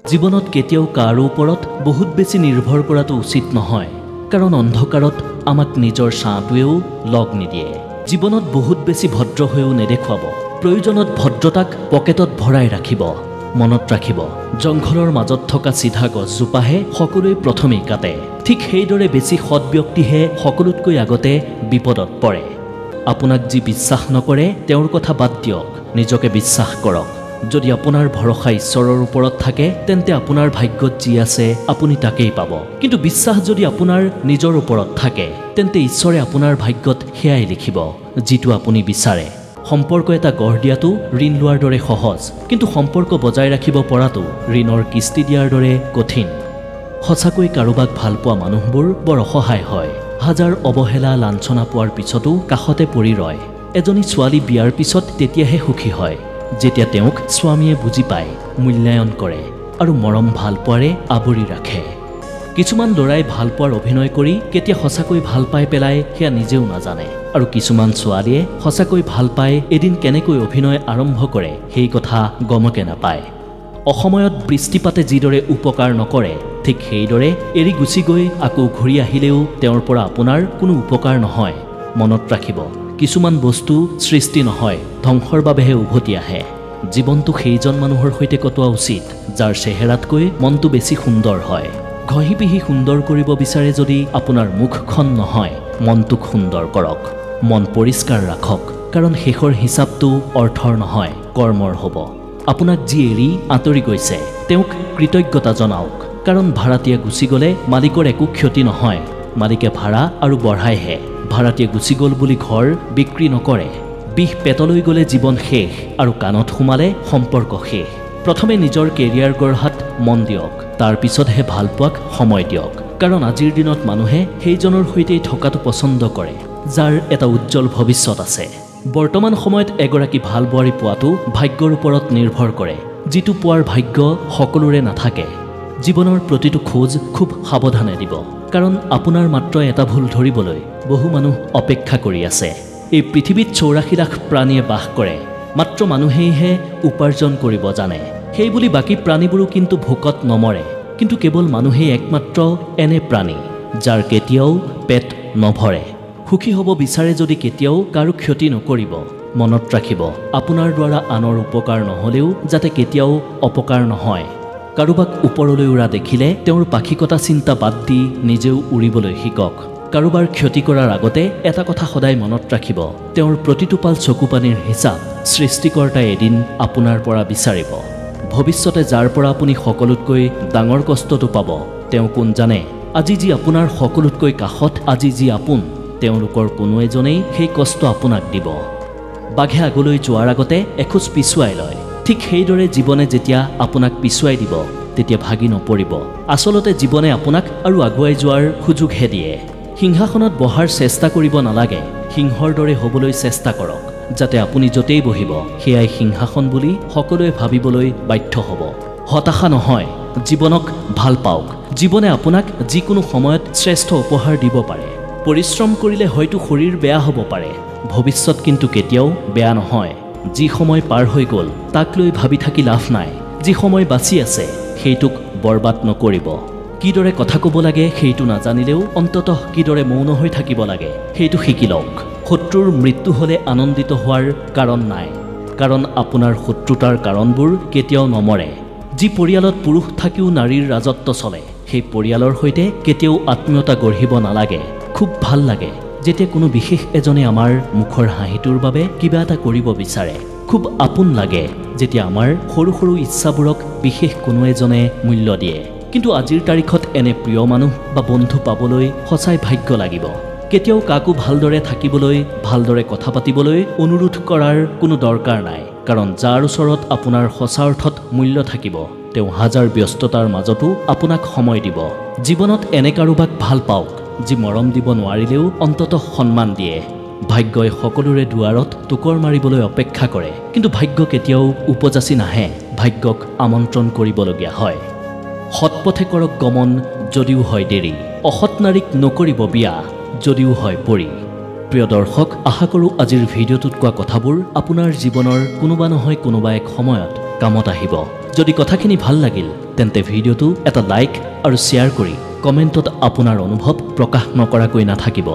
জীৱনত কেতিয়াও কাৰো ওপৰত বহুত বেছি নিৰ্ভৰ কৰাটো উচিত নহয়, কাৰণ অন্ধকাৰত আমাক নিজৰ ছাঁটোৱেও লগ নিদিয়ে। জীৱনত বহুত বেছি ভদ্ৰ হৈও নেদেখুৱাব, প্ৰয়োজনত ভদ্ৰতাক পকেটত ভৰাই ৰাখিব। মনত ৰাখিব, জংঘলৰ মাজত থকা চিধা গছজোপাহে সকলোৱে প্ৰথমেই কাটে, ঠিক সেইদৰে বেছি সৎ ব্যক্তিহে সকলোতকৈ আগতে বিপদত পৰে। আপোনাক যি বিশ্বাস নকৰে তেওঁৰ কথা বাদ দিয়ক, নিজকে বিশ্বাস কৰক। যদি আপোনাৰ ভৰসা ঈশ্বৰৰ ওপৰত থাকে তেন্তে আপোনাৰ ভাগ্যত যি আছে আপুনি তাকেই পাব, কিন্তু বিশ্বাস যদি আপোনাৰ নিজৰ ওপৰত থাকে তেন্তে ঈশ্বৰে আপোনাৰ ভাগ্যত সেয়াই লিখিব যিটো আপুনি বিচাৰে। সম্পৰ্ক এটা গঢ় দিয়াটো ঋণ লোৱাৰ দৰে সহজ, কিন্তু সম্পৰ্ক বজাই ৰাখিব পৰাটো ঋণৰ কিস্তি দিয়াৰ দৰে কঠিন। সঁচাকৈ কাৰোবাক ভাল পোৱা মানুহবোৰ বৰ অসহায় হয়, হাজাৰ অৱহেলা লাঞ্ছনা পোৱাৰ পিছতো কাষতে পৰি ৰয়। এজনী ছোৱালী বিয়াৰ পিছত তেতিয়াহে সুখী হয় যেতিয়া তেওঁক স্বামীয়ে বুজি পায়, মূল্যায়ন কৰে আৰু মৰম ভাল পোৱাৰে আৱৰি ৰাখে। কিছুমান ল'ৰাই ভাল পোৱাৰ অভিনয় কৰি কেতিয়া সঁচাকৈ ভাল পাই পেলাই সেয়া নিজেও নাজানে, আৰু কিছুমান ছোৱালীয়ে সঁচাকৈ ভাল পাই এদিন কেনেকৈ অভিনয় আৰম্ভ কৰে সেই কথা গমকে নাপায়। অসময়ত বৃষ্টিপাতে যিদৰে উপকাৰ নকৰে ঠিক সেইদৰে এৰি গুচি গৈ আকৌ ঘূৰি আহিলেও তেওঁৰ পৰা আপোনাৰ কোনো উপকাৰ নহয়। মনত ৰাখিব, কিছুমান বস্তু সৃষ্টি নহয়, ধ্বংসৰ বাবেহে উভতি আহে। জীৱনটো সেইজন মানুহৰ সৈতে কটোৱা উচিত যাৰ চেহেৰাতকৈ মনটো বেছি সুন্দৰ হয়। ঘঁহি পিহি সুন্দৰ কৰিব বিচাৰে যদি আপোনাৰ মুখখন নহয়, মনটোক সুন্দৰ কৰক। মন পৰিষ্কাৰ ৰাখক, কাৰণ শেষৰ হিচাপটো অৰ্থৰ নহয়, কৰ্মৰ হ'ব। আপোনাক যি এৰি আঁতৰি গৈছে তেওঁক কৃতজ্ঞতা জনাওক, কাৰণ ভাড়াতীয়া গুচি গ'লে মালিকৰ একো ক্ষতি নহয়, মালিকে ভাড়া আৰু বঢ়াইহে। ভাড়াতীয়া গুচি গ'ল বুলি ঘৰ বিক্ৰী নকৰে। বিষ পেটলৈ গ'লে জীৱন শেষ আৰু কাণত সোমালে সম্পৰ্ক শেষ। প্ৰথমে নিজৰ কেৰিয়াৰ গঢ়াত মন দিয়ক, তাৰ পিছতহে ভালপোৱাক সময় দিয়ক, কাৰণ আজিৰ দিনত মানুহে সেইজনৰ সৈতেই থকাটো পচন্দ কৰে যাৰ এটা উজ্জ্বল ভৱিষ্যত আছে। বৰ্তমান সময়ত এগৰাকী ভাল বোৱাৰী পোৱাটো ভাগ্যৰ ওপৰত নিৰ্ভৰ কৰে, যিটো পোৱাৰ ভাগ্য সকলোৰে নাথাকে। জীৱনৰ প্ৰতিটো খোজ খুব সাৱধানে দিব, কাৰণ আপোনাৰ মাত্ৰ এটা ভুল ধৰিবলৈ বহু মানুহ অপেক্ষা কৰি আছে। এই পৃথিৱীত ৮৪ লাখ প্ৰাণীয়ে বাস কৰে, মাত্ৰ মানুহেইহে উপাৰ্জন কৰিব জানে। সেইবুলি বাকী প্ৰাণীবোৰো কিন্তু ভোকত নমৰে, কিন্তু কেৱল মানুহেই একমাত্ৰ এনে প্ৰাণী যাৰ কেতিয়াও পেট নভৰে। সুখী হ'ব বিচাৰে যদি কেতিয়াও কাৰো ক্ষতি নকৰিব। মনত ৰাখিব, আপোনাৰ দ্বাৰা আনৰ উপকাৰ নহ'লেও যাতে কেতিয়াও অপকাৰ নহয়। কাৰোবাক ওপৰলৈ উৰা দেখিলে তেওঁৰ পাখি কটা চিন্তা বাদ দি নিজেও উৰিবলৈ শিকক। কাৰোবাৰ ক্ষতি কৰাৰ আগতে এটা কথা সদায় মনত ৰাখিব, তেওঁৰ প্ৰতিটো পাল চকুপানীৰ হিচাপ সৃষ্টিকৰ্তাই এদিন আপোনাৰ পৰা বিচাৰিব। ভৱিষ্যতে যাৰ পৰা আপুনি সকলোতকৈ ডাঙৰ কষ্টটো পাব তেওঁ কোন জানে? আজি যি আপোনাৰ সকলোতকৈ কাষত, আজি যি আপোন, তেওঁলোকৰ কোনো এজনেই সেই কষ্ট আপোনাক দিব। বাঘে আগলৈ যোৱাৰ আগতে এখোজ পিছুৱাই লয়, ঠিক সেইদৰে জীৱনে যেতিয়া আপোনাক পিছুৱাই দিব তেতিয়া ভাগি নপৰিব। আচলতে জীৱনে আপোনাক আৰু আগুৱাই যোৱাৰ সুযোগহে দিয়ে। সিংহাসনত বহাৰ চেষ্টা কৰিব নালাগে, সিংহৰ দৰে হ'বলৈ চেষ্টা কৰক, যাতে আপুনি য'তেই বহিব সেয়াই সিংহাসন বুলি সকলোৱে ভাবিবলৈ বাধ্য হ'ব। হতাশা নহয়, জীৱনক ভাল পাওক। জীৱনে আপোনাক যিকোনো সময়ত শ্ৰেষ্ঠ উপহাৰ দিব পাৰে। পৰিশ্ৰম কৰিলে হয়তো শৰীৰ বেয়া হ'ব পাৰে, ভৱিষ্যত কিন্তু কেতিয়াও বেয়া নহয়। যি সময় পাৰ হৈ গ'ল তাক লৈ ভাবি থাকি লাভ নাই, যি সময় বাচি আছে সেইটোক বৰবাদ নকৰিব। কিদৰে কথা ক'ব লাগে সেইটো নাজানিলেও অন্ততঃ কিদৰে মৌন হৈ থাকিব লাগে সেইটো শিকি লওক। শত্ৰুৰ মৃত্যু হ'লে আনন্দিত হোৱাৰ কাৰণ নাই, কাৰণ আপোনাৰ শত্ৰুতাৰ কাৰণবোৰ কেতিয়াও নমৰে। যি পৰিয়ালত পুৰুষ থাকিও নাৰীৰ ৰাজত্ব চলে সেই পৰিয়ালৰ সৈতে কেতিয়াও আত্মীয়তা গঢ়িব নালাগে। খুব ভাল লাগে যেতিয়া কোনো বিশেষ এজনে আমাৰ মুখৰ হাঁহিটোৰ বাবে কিবা এটা কৰিব বিচাৰে। খুব আপোন লাগে যেতিয়া আমাৰ সৰু সৰু ইচ্ছাবোৰক বিশেষ কোনো এজনে মূল্য দিয়ে। কিন্তু আজিৰ তাৰিখত এনে প্ৰিয় মানুহ বা বন্ধু পাবলৈ সঁচাই ভাগ্য লাগিব। কেতিয়াও কাকো ভালদৰে থাকিবলৈ, ভালদৰে কথা পাতিবলৈ অনুৰোধ কৰাৰ কোনো দৰকাৰ নাই, কাৰণ যাৰ ওচৰত আপোনাৰ সঁচা অৰ্থত মূল্য থাকিব তেওঁ হাজাৰ ব্যস্ততাৰ মাজতো আপোনাক সময় দিব। জীৱনত এনে কাৰোবাক ভাল পাওক যি মৰম দিব নোৱাৰিলেও অন্ততঃ সন্মান দিয়ে। ভাগ্যই সকলোৰে দুৱাৰত টোকৰ মাৰিবলৈ অপেক্ষা কৰে, কিন্তু ভাগ্য কেতিয়াও উপযাচি নাহে, ভাগ্যক আমন্ত্ৰণ কৰিবলগীয়া হয়। সৎপথে কৰক গমন যদিও হয় দেৰি, অসৎ নাৰীক নকৰিব বিয়া যদিও হয় পৰি। প্ৰিয় দৰ্শক, আশা কৰোঁ আজিৰ ভিডিঅ'টোত কোৱা কথাবোৰ আপোনাৰ জীৱনৰ কোনোবা নহয় কোনোবা এক সময়ত কামত আহিব। যদি কথাখিনি ভাল লাগিল তেন্তে ভিডিঅ'টো এটা লাইক আৰু শ্বেয়াৰ কৰি কমেণ্টত আপোনাৰ অনুভৱ প্ৰকাশ নকৰাকৈ নাথাকিব।